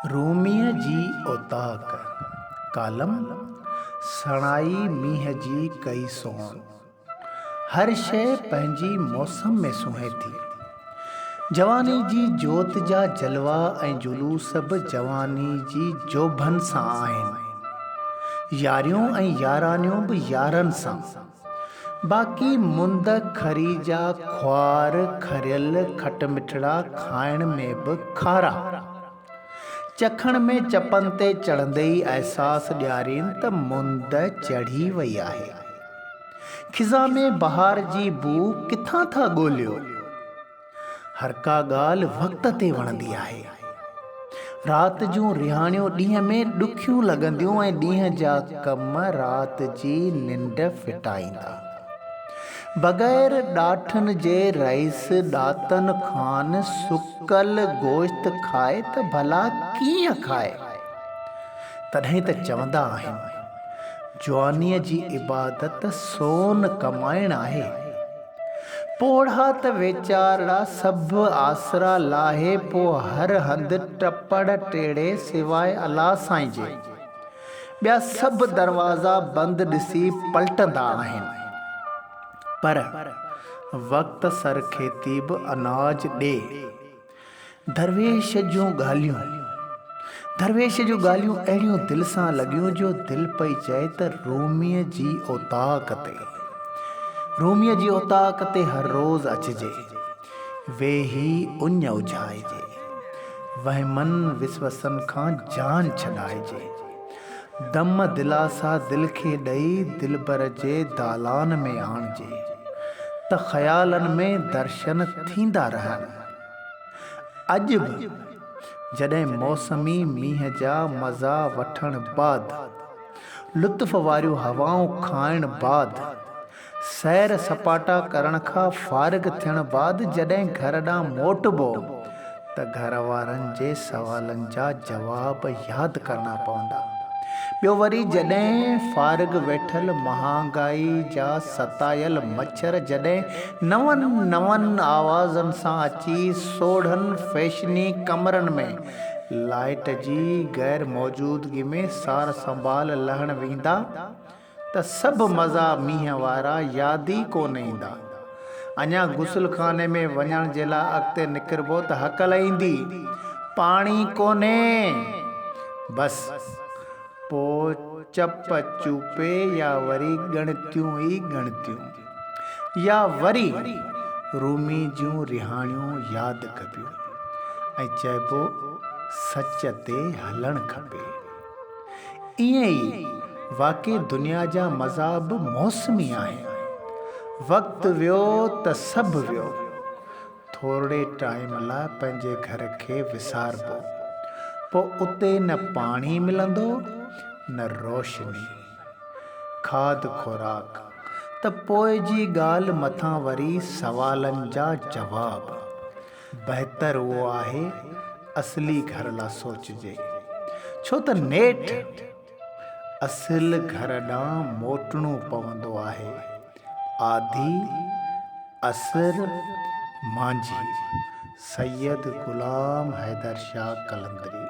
روميء جي اوطاق، ڪالم، سڻائي مينهن جي ڪئي سون. هر شيء پنهنجي موسم ۾ سونهي ٿي. جواني جي جوت جا جلوا ۽ جلوس به جواني جي جوڀن سان آهن. ياريون ۽ يارانيون به يارن سان. باقي مند کري جا خوار کريل کٽمٺڙا کائڻ ۾ به کارا. چکڻ ۾ چپن تي چڙهندي ئي احساس ڏيارين ته مند چڙهي وئي آهي. خزان ۾ بهار جي بوء ڪٿان ٿا ڳوليو؟ هر ڪا ڳالهه وقت تي وڻندي آهي. رات جون رهاڻيون ڏينهن ۾ ڏکيون لڳنديون ۽ ڏينهن جا ڪم رات جي ننڊ ڦٽائيندا. بغير ڏاٺن جي رئيس ڏاتن خان سڪل گوشت کائي ته ڀلا ڪيئن کائي؟ تڏهن ته چوندا آهن، جوانيء جي عبادت سون ڪمائڻ آهي. پوڙها ته ويچارڙا سڀ آسرا لاهي پوء هر هنڌ ٽپڙ ٽيڙي سواء الله سائين جي ٻيا سڀ دروازا بند ڏسي پلٽندا آهن. پر وقت سر کيتي به اناج ڏي. درويش جون ڳالهيون درويش جون ڳالهيون اهڙيون دل سان لڳيون جو دل پئي چئي ته روميء جي اوطاق تي روميء جي اوطاق تي هر روز اچجي، ويهي اڃ اجهائجي، وهمن وسوسن کان جان ڇڏائجي، دم دلاسا دل کي ڏئي دلبر جي دالان ۾ آڻجي ته خيالن ۾ درشن ٿيندا رهن. اڄ به جڏهن موسمي مينهن جا مزا وٺڻ بعد، لطف واريون هوائون کائڻ بعد، سير سپاٽا ڪرڻ کان فارغ ٿيڻ بعد جڏهن گهر ڏانهن موٽبو ته گهر وارن جي سوالن جا جواب ياد ڪرڻا پوندا. ٻيو وري جڏهن فارغ ويٺل مهانگائي جا ستايل مڇر جڏهن نون نون آوازن سان اچي سوڙهن فيشني ڪمرن ۾ لائيٽ جي غير موجودگي ۾ سار سنڀال لهڻ ويندا ته سڀ مزا مينهن وارا ياد ئي ڪونه ايندا. اڃا غسل خاني ۾ وڃڻ جي لاء اڳتي نڪربو ته هڪل ايندي، پاڻي ڪونهي! بس، پوء چپ چوپي يا وري ڳڻتيون ئي ڳڻتيون. يا وري رومي جون رهاڻيون ياد ڪبيون ۽ چئبو سچ تي هلڻ کپي. ائين ئي واقعي دنيا جا مزا به موسمي آهن. وقت ويو ته سڀ ويو. ٿورڙي ٽائيم لاء پنهنجي گهر کي وساربو. پوء اتي نه پاڻي ملندو نه روشني. کاڌ خوراڪ ته پوء جي ڳالهه مٿان وري سوالن جا جواب. بهتر اهو آهي اصلي گهر لا سوچجي، ڇو ته نيٺ اصل گهر ڏانهن موٽڻو پوندو آهي. آڌي، عصر، مانجهي، سيد غلام حيدر شاهه قلندري.